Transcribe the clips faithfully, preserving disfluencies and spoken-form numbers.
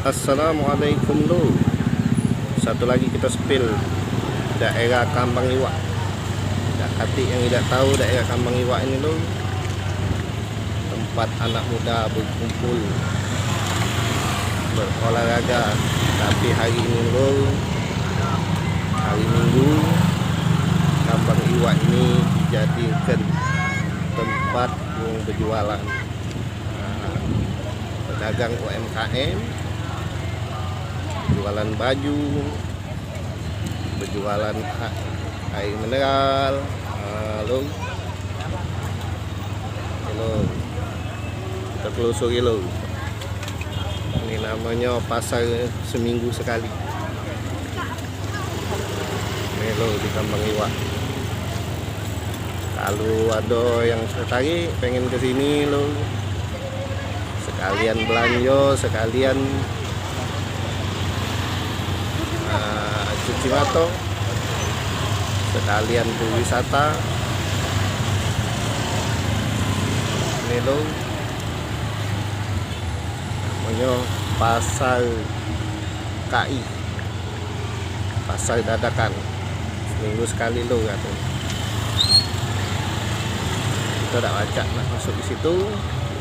Assalamualaikum, Lur. Satu lagi kita spill daerah Kambang Iwak. Dak katik yang idak tahu daerah Kambang Iwak ini, Lur. Tempat anak muda berkumpul berolahraga. Tapi hari ini, Lur, hari Minggu, Kambang Iwak ini dijadikan tempat wong berjualan. Nah, pedagang U M K M, jualan baju, berjualan a-, air mineral. Nah, Lur. Hello. Kita telusuri, Lur. Ini namanya pasar seminggu sekali. Ni, Lur, di Kambang Iwak. Kalu ado yang tertarik pengen ke sini, Lur, sekalian belanjo, sekalian, ah, cuci mato, sekalian berwisata. Ni, Lur, namonyo Pasar K I. Pasar dadakan. Seminggu sekali, Lur, kato. Kita dak pacak nak masuk di situ.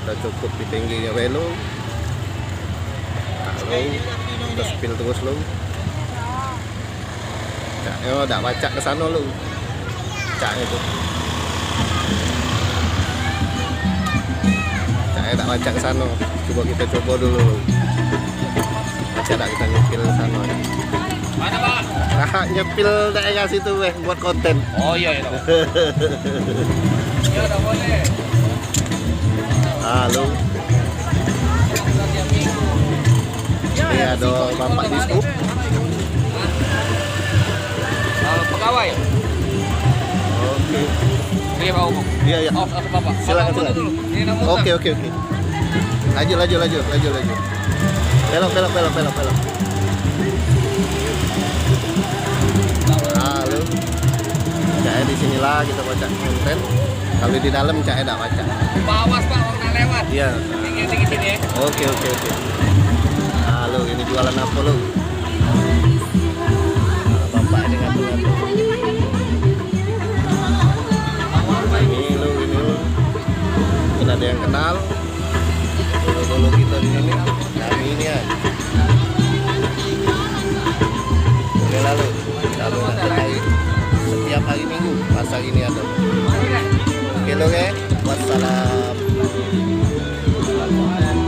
Kita cukup di pinggirnya bae, Lur. Nah, Lur, kita spill terus, Lur. Cak, yo, dak pacak ke sano, Lur. Cak itu. Cak, dak pacak ke sano. Coba kita coba dulu, Lur. Pacak dak kita nyepil sano. Mana, Pak? Nah, nyepil daerah situ weh buat konten. Oh, iya, iya. Iya, dak boleh. Halo. Ini ada Bapak Diskup. Halo, pegawai. Oke. Iya, Pak Umum. Iya, iya. Oh, apa, Bapak? Silakan, Bapak silakan. Dulu. Ini nomor. Oke, oke, oke. Lanjut, lanjut, lanjut, lanjut, lanjut. Belok, belok, belok, belok, belok. Halo. Cak, di sinilah kita pacak konten. Kalau di dalam, Cak, dak pacak. Awas, Pak, orang nak lewat. Iya. Dikit, dikit sini, ya. Oke, oke, oke. Halo, ini jualan apa, Lur? Nah, bapak ini ngatur-ngatur. Ini, Lur, ini, Lur. Mungkin ada yang kenal. Dulu-dulu kita di sini.